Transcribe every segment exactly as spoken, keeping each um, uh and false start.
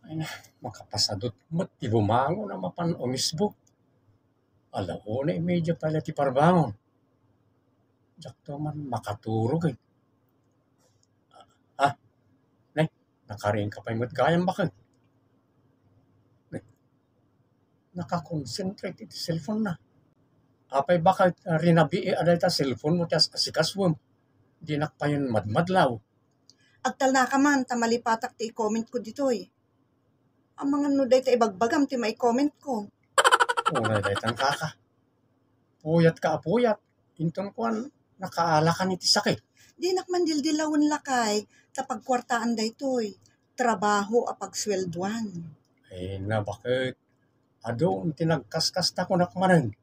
Ay na, makapasadut met ti bumangon a mapan umisbo. Ala una y media pay la ti parbangon. Diakto man makaturog, eh. Ah, nay, nakaring ka pay met gayam, baket. Nay, nakakonsentrate iti cellphone na. Apay, baket, ah, rinabii a dayta cellphone mo ti as-, asikasuem? Dinak payen madmadlaw. Agtalnaka man ta malipatak ti i-comment ko ditoy. Amangan no dayta ibagbagam ti mai-comment ko. Unay daytan, kaka. Puyat ka a puyat. Inton kuan, nakaalakan iti sakit. Dinak man dildilawen, lakay, ta pagkuartaan daytoy. Trabaho a pagsueldoan. Ay na, baket. Adun ti nagkaskasta kunak manen.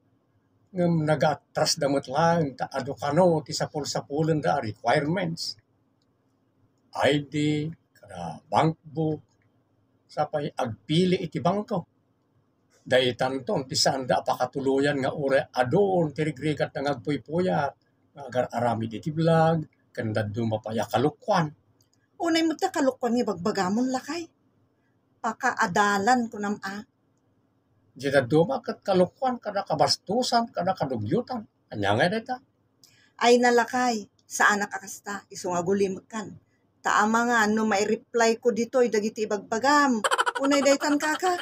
Ngem nagaattrasda met laeng ta adu kano ti sapul-sapulenda a requirements. I D, kada bank book, sapay agpili iti bangko. Daytanton ti saanda a pakatuloyan nga uray adun ti rigrigatda nga agpuypuyat, nga agar-aramid iti vlog, ken dadduma pay a kalokoan. Unay met ta kalokoan nga ibagbagamon, lakay. Pakaadalan kunam a. Diay dadduma ket kalokoan kada kabastosan, kada kadugyotan. Ania ngay dayta? Ay na, lakay, saanak a kasta, isu nga agulimekkan. Ta amangan no mai-reply ko ditoy dagiti ibagbagam. Unay daytan, kaka.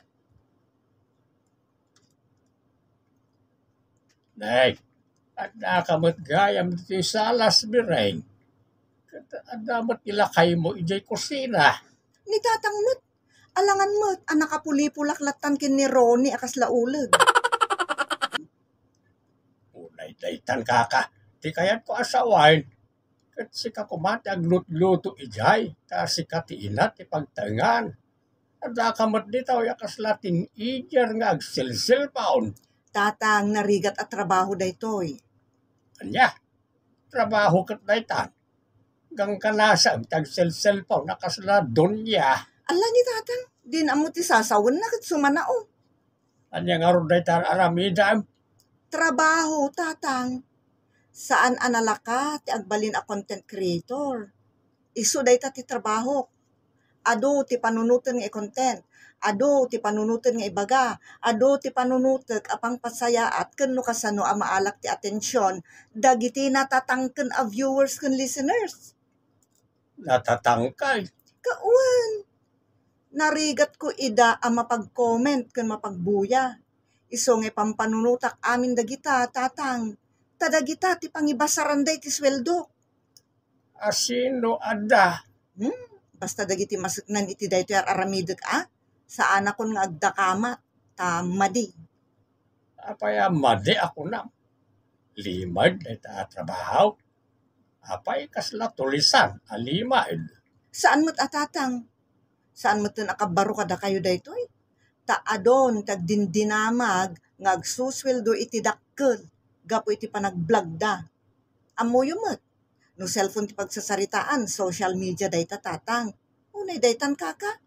Nay, addaka met gayam ditoy salas, Bireng. Ket adda met ti lakaymo idiay kusina. Ni tatang met, alangan met a nakapulipulak lattan ken ni Ronnie a kasla uleg. Unay daytan, kaka, ti kayatko a sawen. Ket sika koma ti aglutluto idiay, ta sika ti ina ti pagtaengan. Addaka met ditoy a kasla teenager nga agselselpon. Tatang, narigat a trabaho daytoy. Ania? Trabaho ket daytan. Gangganasem ti agselselpon a kasla donya. Ala ni tatang, din ammo ti sasawenna ket sumanao. Ania ngarud dayta aramidem? Trabaho, tatang. Saan a nalaka ti agbalin a content creator. Isu dayta ti trabahok. Adu ti panunoten nga i-content. Adu ti panunoten nga ibaga. Adu ti panunotek a pangpasayaat ken no kasano a maalak ti atension dagiti natatangken a viewers ken listeners. Natatangken? Kawen. Narigatko ida a mapag-comment ken mapagbuya. Isu nga ipampanunotak amin dagita, tatang. Ta dagita ti pangibasaranda iti sueldok. A sino adda? Hmm? Basta dagiti maseknan iti daytoy ar-aramidek a, saanakon nga agdakamat, ta madi. Apay a madi a kunam? Limed dayta a trabaho? Apay kasla tulisan a limed? Saan met a, tatang. Saan metten a kabbaro kadakayo daytoy? Ta adun ti agdindinamag nga agsusueldo iti dakkel gapu iti panagblogda. Ammoyo met, no cellphone ti pagsasaritaan, social media dayta, tatang. Unay daytan, kaka.